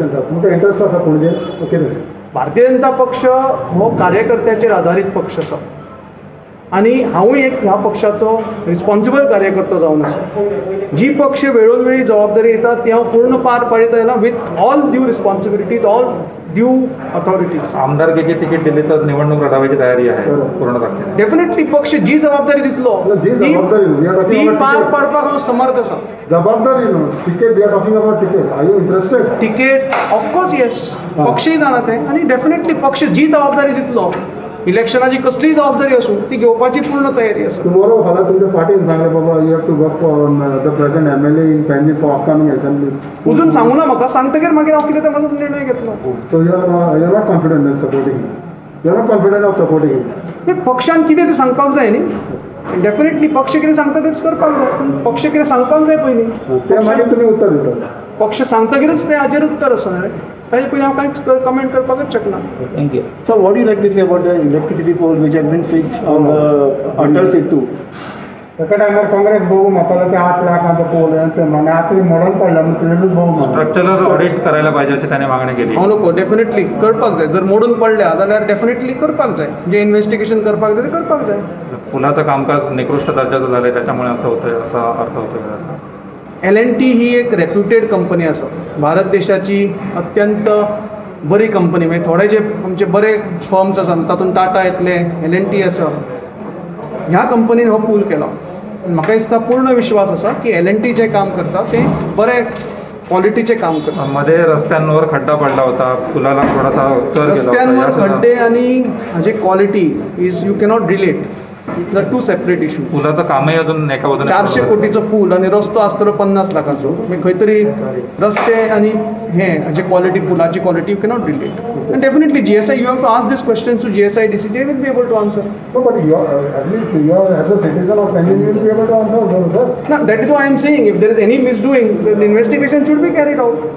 तुमकां इंट्रस्ट आसा पणजे कितें? भारतीय जनता पक्ष हो कार्यकर्त्याचेर आदारीत पक्ष आसा आनी हांवूय एक ह्या पक्षाचो रिस्पॉन्सिबल कार्यकर्तो जावन आसा. जी पक्ष वेळोवेळी जबाबदारी येता ती हांव पूर्ण पार पाडीत आयला with all due responsibilities, all due authorities. आमदारकीची तिकीट दिली तर निवडणूक लढवायची तयारी आहे पूर्ण ताकदीने? डेफिनेटली पक्ष जी जबाबदारी दितलो ती पार पाडपाक हांव समर्थ आसा. जबाबदारी न्हू, ticket, we are talking about ticket. Are you interested? Ticket of course yes, पक्षय जाणा तें आनी डेफिनेटली पक्ष जी जबाबदारी दितलो, इलेक्शनाची कसलीय जबाबदारी आसूं ती घेवपाची पूर्ण तयारी आसा. टुमॉरो फाल्यां तुमच्या पार्टीन सांगलें बाबा you have to work for the present MLA in Panaji for upcoming assembly. अजून सांगू ना म्हाका, सांगतकीर मागीर हांव कितें तें म्हाजो निर्णय घेतलो. So you are not confident in supporting, you are not confident of supporting. पक्षान कितें तें सांगपाक जाय न्ही, डेफिनेटली पक्ष कितें सांगता तेंच करपाक जाय. पक्ष कितें सांगपाक जाय पयलीं, तें मागीर तुमी उत्तर दिता. पक्ष सांगतकीरच तें हाजेर उत्तर आसा. ताजे पयलीं हांव कांयच कमेंट करपाकच शकना. Thank you. So what you like to say about the electricity pole which has been fixed on the Atal Setu? एका टायमार काँग्रेस भोव म्हणटालो ते 8 लाखांचो पोल ते म्हणे, आतां मोडून पडला म्हणून तुवेंच भोव म्हणलें. स्ट्रक्चरल ऑडिट करायला पाहिजे अशी त्याने मागणी केली. हांव नको, डेफिनेटली करपाक जाय. जर मोडून पडल्या जाल्यार डेफिनेटली करपाक जाय, जे इन्वेस्टिगेशन करपाक जाय ते करपाक जाय. पुलाचं कामकाज निकृष्ट दर्जाचं झालंय त्याच्यामुळे असं होतंय असा अर्थ होतोय. L&T ही एक रेप्युटेड कंपनी आसा, भारत देशाची अत्यंत बरी कंपनी. म्हणजे थोडे जे आमचे बरे फर्म्स आसा तातूंत टाटा येतले, L&T आसा. ह्या कंपनीन हो पूल केला. म्हाका दिसता पूर्ण विश्वास आसा की L&T जें काम करता तें बरें क्वॉलिटीचें काम करता. मध्ये रस्त्यांवर खड्डा पडला होता, पुलाला थोडासा चर गेला. रस्त्यांवर खड्डे आणि हाजे quality is you cannot relate, it's two separate issue. पुलाचं कामही अजून एका बाजूने 400 कोटीचो पूल आनी रस्तो आसतलो 50 लाखाचो. मागीर खंय तरी रस्ते आनी हे हाजे क्वॉलिटी, पुलाची quality you cannot relate. And definitely GSI, you have to ask this question to GSIDC, they will be able to answer. No, but you are, at least you are, as a citizen of Panaji, you will be able to answer, sir. No, that is why I am saying if there is any misdoing, the investigation should be carried out.